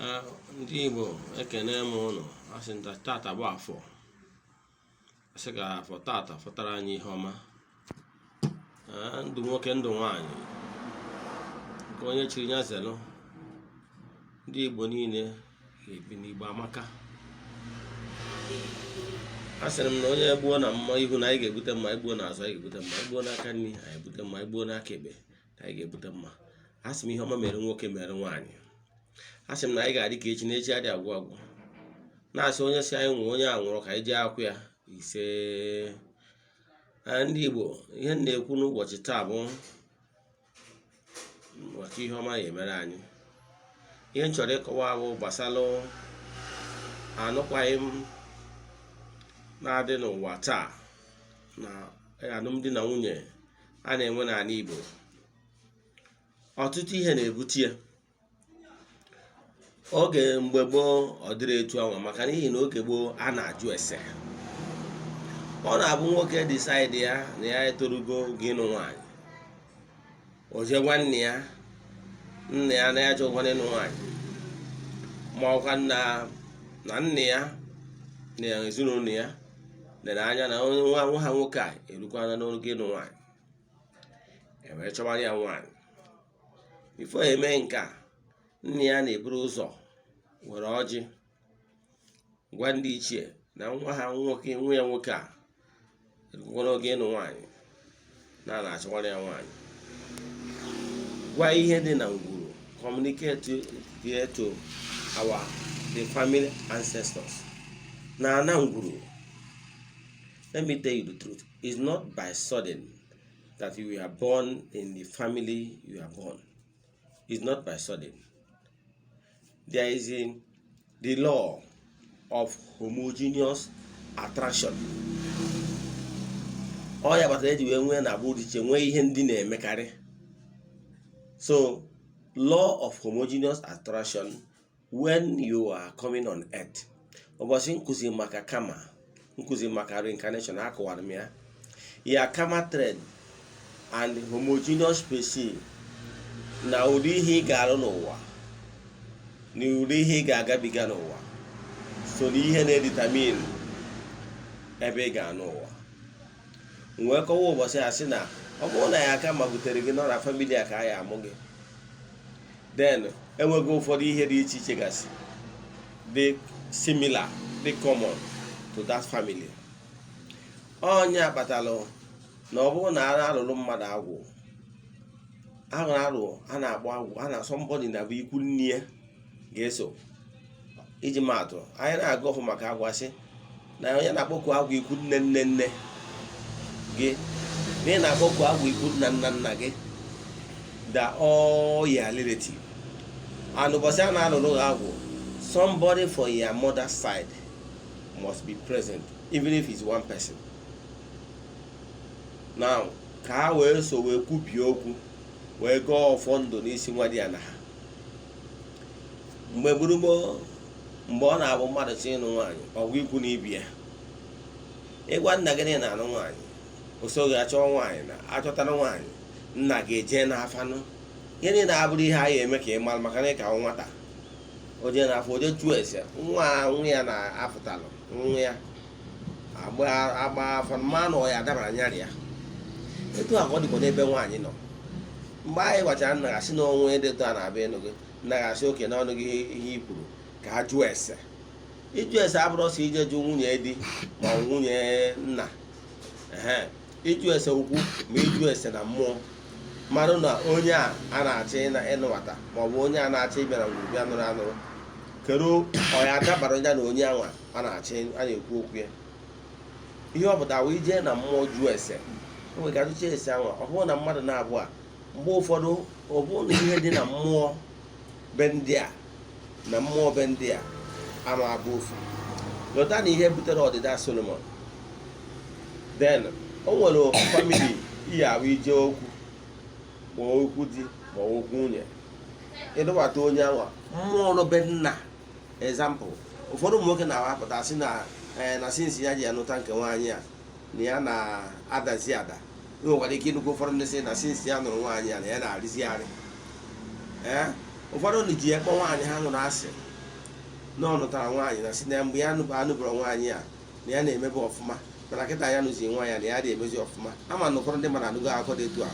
Ndị Igbo, ekene m ụnụ. Asị nta tata bụ Afọ, asị ka Afọ tata fọtara anyị ihe ọma. Ndụ nwoke, ndụ nwaanyị, nke onye chiri ya zelụ. Ndị Igbo niile ga-ebi n'Igbo amaka. A sịrị m na onye gbuo na mma ihu na anyị ga-ebute mma, egbuo n'azụ anyị ga-ebute mma, egbuo n'aka nri anyị ebute mma, egbuo n'aka ekpe anyị ga-ebute mma. A sị m ihe ọma mere nwoke, mere nwaanyị. A sị m na anyị ga-adị ka echi na echi adị agwụ agwụ. Na-asị onye si anyị nwụọ, onye a nwụrụ ka anyị jee akwụ ya ise. Ndị Igbo, ihe m na-ekwu n'ụbọchị taa bụ maka ihe ọma ya emere anyị. Ihe m chọrọ ịkọwa bụ gbasalụ anụkwaghị m na-adị n'ụwa taa na alụmdi na nwunye a na-enwe n'ala Igbo. Ọtụtụ ihe na-ebute ya. Oge mgbe gboo, ọ dịrị etu anwa, maka n'ihi na oge gboo a na-ajụ ese. Ọ na-abụ nwoke decide ya na ya etorugo oge ịnụ nwaanyị, o jee gwa nna ya, nna ya na ya chọkwana ịnụ nwaanyị, ma ọkwa na na nna ya na ezinụlọ ya lere anya na onye nwa nwa ha nwoke a erukwana n'oge ịnụ nwaanyị, e wee chọwara ya nwaanyị. Before eme nke a, nna ya na-eburu ụzọ were ọjị gwa ndị ichie na nwa ha nwoke, nwa ya nwoke a erukwana oge ịnụ nwaanyị, na a na-achọwara ya nwaanyị, gwa ihe dị na ngwuru, communicate there to our the family ancestors na ana ngwuru. Let me tell you the truth: it's not by sudden that you are born in the family you are born. It's not by sudden. There is the law of homogeneous attraction. Ọ ya kpatara eji wee nwee na agbụrụ dị iche, nwee ihe ndị na-emekarị. So law of homogeneous attraction, when you are coming on earth, ụbọchị nkụzi maka karma, nkụzi maka reincarnation, akọwara m ya, ya karma thread and homogeneous species na ụdị ihe ị ga-arụ n'ụwa na ụdị ihe ị ga-agabiga n'ụwa so na ihe na-edetermine ebe ị ga-anụ ụwa. Wee kọwa ụbọchị a sị na ọ bụrụ na ya aka ma butere gị nọ na family a ka a ya amụ gị, then enweghị ụfọdụ ihe dị iche iche gasị dị similar, dị common to that family. Onye kpatalụ na ọ bụrụ na a alụrụ mmadụ agwụ ahụ, arụ a na-akpọ agwụ a na somebody na bụ ikwu nne ya ga-eso. Iji maatụ, anyị na-agụ ọfụ maka agwụ, asị na onye na-akpọku agwụ ikwu nne nne nne gị, na ị na-akpọku agwụ ikwu nna nna nna gị, the all your relative. And ụbọchị a na-alụrụ gị agwụ, somebody from your mother's side must be present, even if it's one person. Now, ka ha wee so wee kwubie okwu, wee gọọ ọfọ ndụ n'isi nwa di ya na ha. Mgbe gburugburu, mgbe ọ na-abụ mmadụ chọ ịnụ nwaanyị, ọgwụ ikwu na ibi ya, ịgwa nna gị na ị na-anụ nwaanyị, o soghị achọ nwaanyị na achọtara nwaanyị, nna ga-eje n'afanụ. Ihe niile abụrụ ihe anyị eme ka ị mara, maka na ị ka nwata, o jee n'afọ, o jee jụọ ese nwa nwa ya na-afụtalụ nwa ya agba agba afọ ma na ọ ya adabara nyarị ya. Etu a ka ọ dịkwa n'ebe nwaanyị nọ. Mgbe anyị gwachara nna, gasị na onwe dị etu a na-abịa ịnụ gị, nna gasị oke n'ọnụ gị ihe i kwuru ka a jụọ ese. Ịjụ ese abụrụ ọsọ ije jụ nwunye di ma ọ bụ nwunye nna. Ehe, ịjụ ese ukwu ma ịjụ ese na mmụọ marụ na onye a a na-achọ ịnụbata ma ọ bụ onye a na-achọ ịbịa na ngwuru bịa nụrụ anụrụ kedu ọ ya dabara ya na onye anwa a na-achọ a na-ekwu okwu ya. Ihe ọ pụtara wee jee na mmụọ jụọ ese, o nwere ka ajụcha ese anwa, ọ bụrụ na mmadụ na-abụ a, mgbe ụfọdụ ọ bụrụ na ihe dị na mmụọ be ndị a na mmụọ be ndị a ama abụ ofu. Lọta na ihe butere ọdịda Solomon. Then o nwere family iyi ahụ ije okwu, ma okwu di ma okwu nwunye, ịdọbata onye anwa mmụọ nọ be nna. Example, ụfọdụ ụmụ nwoke na-apụta sị na ee, na since ya ji ya nụta nke nwaanyị a, na ya na-adazi ada. Ị nwekwara ike ịnụkwu ụfọdụ ndị sị na since ya nụrụ nwaanyị a, na ya na-arịzi arị. Ee, ụfọdụ ndị ji ya kpọ nwaanyị ha nụrụ asị. Na ọ nụtara nwaanyị na si na mgbe ya anụbụrụ nwaanyị a na ya na-emebe ọfụma, mana kịta ya nụzi nwaanyị na ya dị emezi ọfụma. Ama na ụfọdụ ndị mmadụ anụgo akụkọ dị etu a.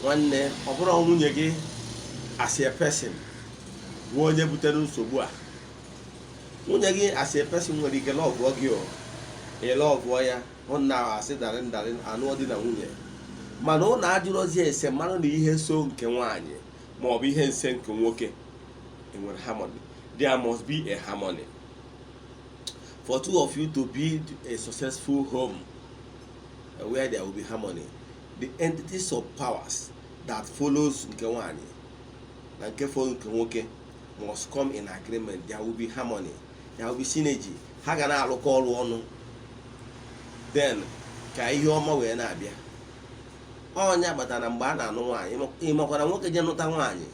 Nwanne, ọ bụrụ nwunye gị as a person nwe onye butere nsogbu a. Nwunye gị as a person nwere ike love ụọ gị, o ị love ụọ ya, hụ na asị darị ndarị anụọ di na nwunye, mana ụnụ ajụrụzi ese mmanụ na ihe so nke nwaanyị ma ọ bụ ihe nse nke nwoke enwere harmony. There must be a harmony for two of you to build a successful home where there will be harmony. The entities of powers that follows nke nwaanyị na nke follow nke nwoke must come in agreement. There will be harmony, there will be synergy. Ha ga na-arụkọ ọrụ ọnụ, then ka ihe ọma wee na-abịa. Ọnya kpatara na mgbe a na-anụ nwaanyị, ịmakwara nwoke je nụta nwaanyị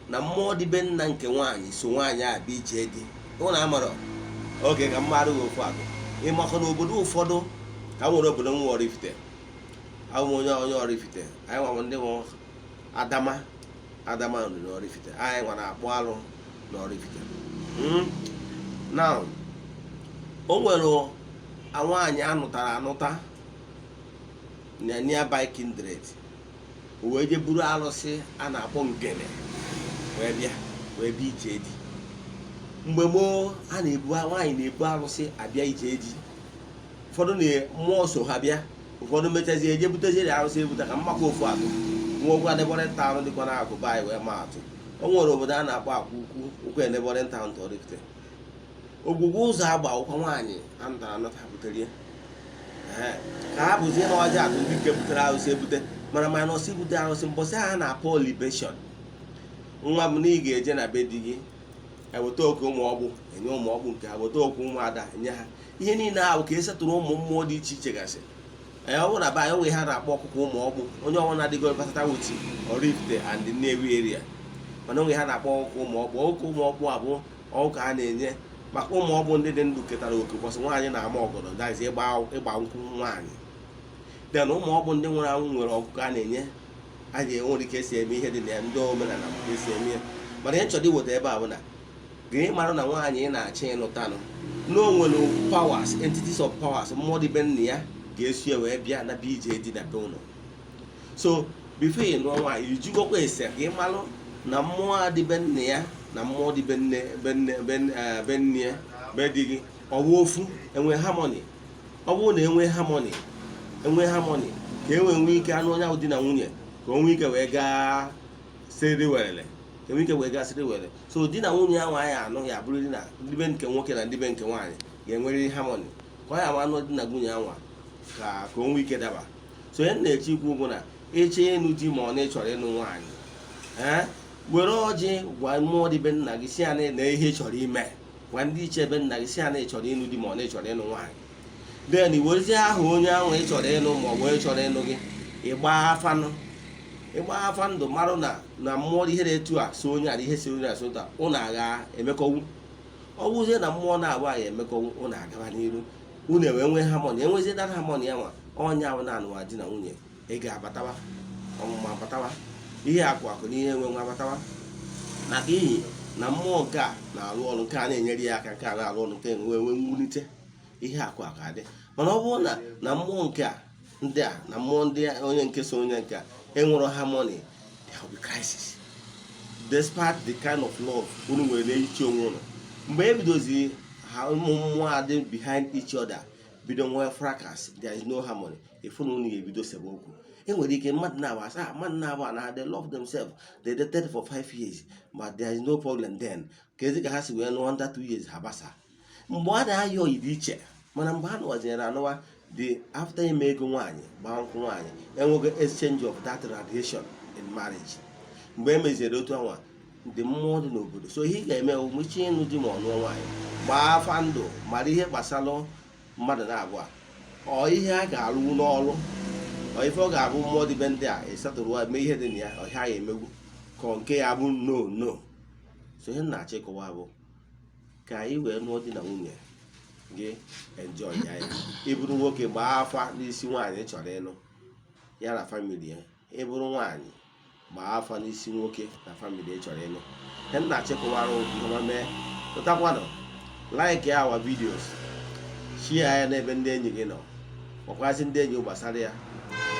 na mmụọ dị be nna nke nwaanyị so nwaanyị a bịa ije di ụnụ amarọ oge ka mmadụ gị ofu atụ. Ịmakọ na obodo ụfọdụ ka nwere obodo nwe Oraifite, abụ m onye Oraifite. Anyị nwa ndị nwe Adama Adama nri na Oraifite. Anyị nwa na-akpụ alụ na Oraifite. Now, o nwere nwaanyị anụtara anụta na nearby kindred, o wee je buru alụsị a na-akpọ ngene wee bịa ije di. Mgbe gboo, a na-ebu nwaanyị na-ebu alụsị abịa ije di. Ụfọdụ na mmụọ so ha bịa, ụfọdụ mechazie eje buteziere arụsị ebute. Ka mmakwa ofu atụ nwa okwu neighboring town dịkwa n'akụ be anyị wee maa atụ. O nwere obodo a na-akpọ Akwa Ukwu ukwu, neighboring town to Oraifite. Ogwugwu ụzọ agba akwụkwọ nwaanyị anụtara anụta butere ya. Ka ha bụzie na ọjọọ atụ ndị nke butere arụsị ebute, mana minus ibute arụsị, mbọsị ha na-akpọ libation. Nwa m, na ị ga-eje na be di gị eweta oke ụmụ ọgbụ enye ụmụ ọgbụ nke ha, weta okwu ụmụada enye ha. Ihe niile ahụ ka esetụrụ ụmụ mmụọ dị iche iche gasị. Ee, ọ bụrụ na be anyị onwe ha na-akpọ ọkụkọ ụmụ ọgbụ, onye ọbụla adịgo versatile with Oraifite and Nnewi area, mana onwe ha na-akpọ ọkụkọ ụmụ ọkpụ. Ọkụkọ ụmụ ọkpụ abụ ọkụkọ a na-enye maka ụmụ ọkpụ ndị dị ndụ ketara oke ụbọchị nwaanyị na-ama ọgọdọ, dazi ịgba nkwụ nwaanyị. Then ụmụ ọkpụ ndị nwụrụ anwụ nwere ọkụkọ a na-enye. A ga-enwere ike esi eme ihe dị na ya, ndị omenala ka esi eme ya. Mana ihe nchọrọ iweta ebe a bụ na gị mara na nwaanyị ị na-achọ ịnụtanụ na o nwere powers, entities of powers, mmụọ dị be nna ya ga-esi ya wee bịa na be ije dị na be ụlọ. So before ị nụọ nwaanyị, ijigokwa ese ka ị malụ na mmụọ a dị be nna ya na mmụọ dị be nne be nne be nne ya, be di gị, ọwụ ofu, enwe harmony. Ọ bụrụ na enwe harmony, enwe harmony, ka e nwee nwee ike anụ onye ahụ di na nwunye, ka o nwee ike wee gaa sịrị werele, ka enwee ike wee gaa sịrị were. So di na nwunye ahụ anyị anụ ya bụrụ di na ndị be nke nwoke na ndị be nke nwaanyị ga-enwerịrị harmony, ka ọ ya ma anụ di na nwunye anwa ka o nwee ike daba. So ihe m na-eche ikwu bụ na ịchọ ịnụ di ma ọ na ịchọrọ ịnụ nwaanyị, ee, were ọjị gwa mmụọ dị be nna gị, si ya na ihe ị chọrọ ime. Gwa ndị iche ebe nna gị, si ya na ị chọrọ ịnụ di ma ọ na ị chọrọ ịnụ nwaanyị. Then i werezie aha onye ahụ ị chọrọ ịnụ ma ọ bụ onye chọrọ ịnụ gị, ịgba afanụ, ịgba afa ndụ, marụ na mmụọ ihe dị etu a so onye a na ihe si onye a so otu a, ụnụ agha emekọwu. Ọ bụzie na mmụọ na-abụ anyị emekọwu, ụnụ agaba n'iru, unu enwee nwee harmony. Enwezie that harmony ya nwa ọnya ahụ na-anụwa di na nwunye, ị ga-abatawa, ọmụmụ abatawa, ihe akụ akụ na ihe enwe nwe abatawa, maka ihi na mmụọ nke a na-arụ ọrụ, nke a na-enyere ya aka, nke a na-arụ ọrụ, nke enwe enwe mwulite ihe akụ akụ adị. Mana ọ bụrụ na mmụọ nke a, ndị a na mmụọ ndị onye nke so onye nke a enwero harmony, there will be crisis despite the kind of love unu nwere n'echiche onwe unu. Mgbe ebidozi ha, ụmụ mmụọ adị behind each other bido nwee fracas. There is no harmony. Ịfụ na unu ga-ebido sebe okwu. Enwere ike mmadụ na-abụ asa, mmadụ na-abụ na they love themselves, they dated for 5 years, but there is no problem. Then ka ezi ka ha si wee nụọ, under 2 years ha gbasa. Mgbe a na-ayọ oyi dị iche, mana mgbe ha nụwazinyere anụwa, the after ime ego nwaanyị, gbaa nkwụ nwaanyị, enweghị exchange of that radiation in marriage. Mgbe e meziere otu anwa, ndị mmụọ dị n'obodo. So ihe ị ga-eme bụ mechie ịnụ di ma ọ nụọ nwaanyị, gbaa afa ndụ, mara ihe gbasara mmadụ na-abụọ a, ọ ihe a ga-alụ n'ọrụ, ọ ife ọ ga-abụ mmụọ dị be ndị a esatụrụ mee ihe dị na ya, ọhịa ya emegbu ka ọ nke ya bụ no no. So ihe m na-achọ ịkọwa bụ ka anyị wee nụọ di na nwunye gị, enjoy ya. Ya ịbụrụ nwoke, gbaa afa n'isi nwaanyị ị chọrọ ịnụ ya na family ya. Ịbụrụ nwaanyị, gbaa afa n'isi nwoke na family ị chọrọ ịnụ. Ihe m na-achịkọwara ihe ọma mee. Tụtakwanụ, like our videos, share ya n'ebe ndị enyi gị nọ, gwakwazị ndị enyi gbasara ya,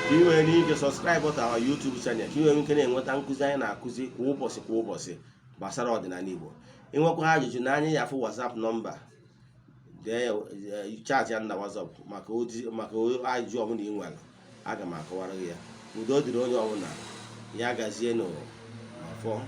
ka ị nwere ike subscribe to our YouTube channel, ka ị nwere ike na-enweta nkụzi anyị na-akụzi kwa ụbọchị kwa ụbọchị gbasara ọdịnala Igbo. Ịnwekwa ajụjụ na anya ya, afụ WhatsApp nọmba, dee chat ya na WhatsApp maka ozi, maka ajụjụ ọbụla ị nwere, aga m akọwara gị ya. Udo dịrị onye ọbụla. Ya gazie n'afọ.